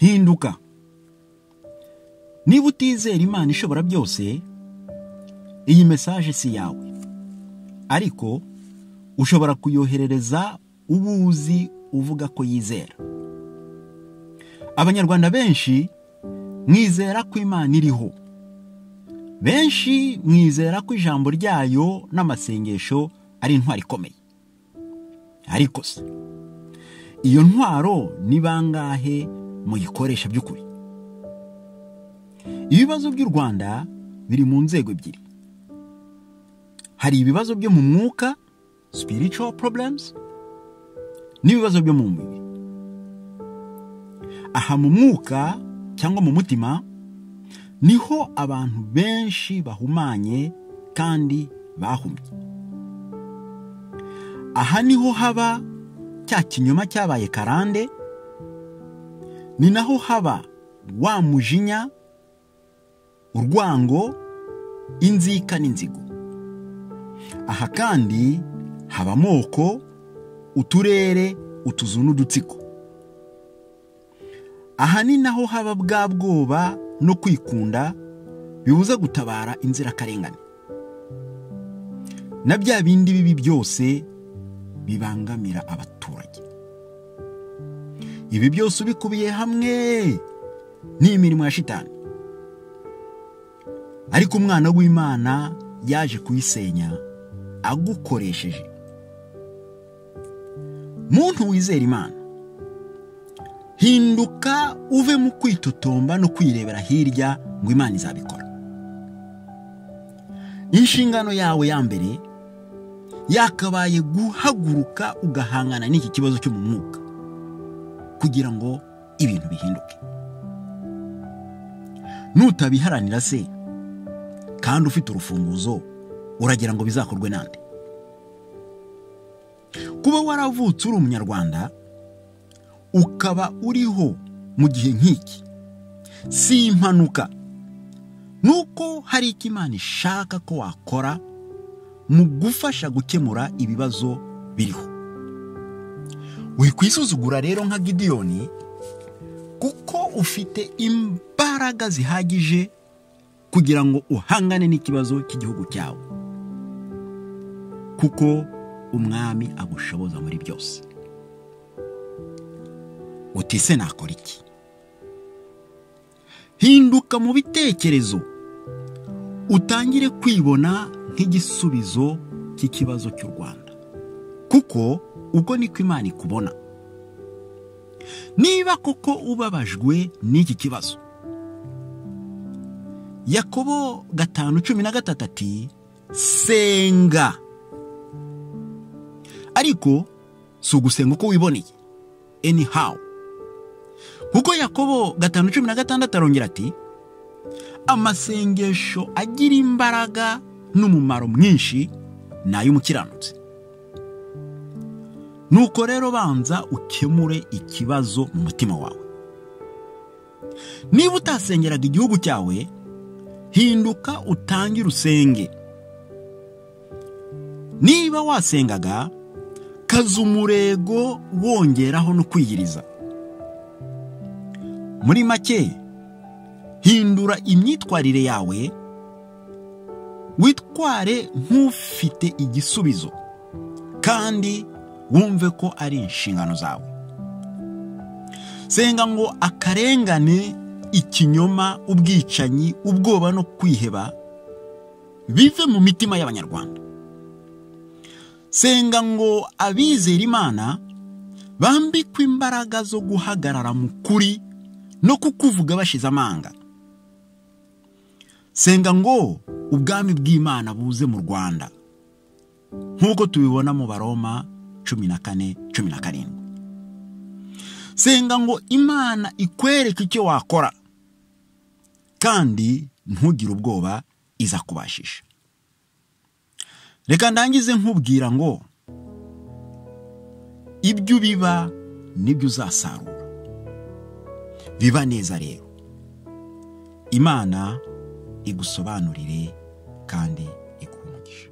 Hinduka. Niba utizera Imana ishobora byose, iyi message si yawe, ariko ushobora kuyoherereza ubuzi uvuga ko yizera. Abanyarwanda benshi mwizera ko Imana iriho, benshi mwizera ko ijambo ryayo n'amasengesho ari intwaro ikomeye. Ariko se iyo ntwaro ni bangahe muyikoresha by'ukuri? Ibibazo by'u Rwanda biri mu nzego ebyiri. Hari ibibazo byo mu mwuka, spiritual problems, n'ibibazo byo mu mubiri. Aha mu mwuka cyangwa mu mutima niho abantu benshi bahumanye kandi bahumye. Aha niho haba cya kinyoma cyabaye karande, ni naho haba wa mujinya, urwango, inzika n'inzigo. Aha kandi haba amoko, uturere, utuzu n'udutsiko. Aha ni naho haba bwa bwoba no kwikunda bibuza gutabara inzirakarengane, na bya bindi bibi byose bibangamira abaturage. Ibi byose ubikubiye hamwe ni imirimo ya shitani, ariko umwana w'Imana yaje kuyisenya agukoresheje. Muntu wizera Imana, hinduka uve mu kwitotomba no kwirebera hirya ngo Imana izabikora. Inshingano yawe ya mbere yakabaye guhaguruka ugahangana n'iki kibazo cyo mu mwuka kugira ngo ibintu bihinduke. Nutabiharanira se kandi ufite urufunguzo, uragira ngo bizakorwe nande? Kuba waravutse uri umunyarwanda ukaba uriho mu gihe nk'iki si impanuka, nuko hari icyo Imana ishaka ko wakora mu gufasha gukemura ibibazo biriho. Wikwisuzugura rero nka Gidiyoni, kuko ufite imbaraga zihagije kugira ngo uhangane n'ikibazo cy'igihugu cyawe, kuko umwami agushoboza muri byose. Uti se nakora iki? Hinduka mu bitekerezo, utangire kwibona nk'igisubizo cy'ikibazo cy'u Rwanda, kuko ubwo niko Imana ikubona. Niba koko ubabajwe n'iki kibazo, Yakobo 5:13 ati senga. Ariko si ugusenga uko wiboneye, anyhow, kuko Yakobo 5:16 arongera ati amasengesho agira imbaraga n'umumaro mwinshi ni ay'umukiranutsi. Nuko rero banza ukemure ikibazo mu mutima wawe. Niba utasengeraga igihugu cyawe, hinduka utangire usenge. Niba wasengaga, kaza umurego wongeraho no kwiyiriza. Muri make, hindura imyitwarire yawe, witware nk'ufite igisubizo, kandi wumve ko ari inshingano zawe. Senga ngo akarengane, ikinyoma, ubwicanyi, ubwoba no kwiheba bive mu mitima y'Abanyarwanda. Senga ngo abizera Imana bambikwe imbaraga zo guhagarara mu kuri no kukuvuga bashize amanga. Senga ngo ubwami bw'Imana buze mu Rwanda, nk'uko tubibona mu Baroma 14:17. Senga ngo Imana ikwereke icyo wakora, kandi ntugire ubwoba, izakubashisha. Reka ndangize nkubwira ngo ibyo biba nibyo uzasarura. Biba neza rero, Imana igusobanurire kandi iguhe umugisha.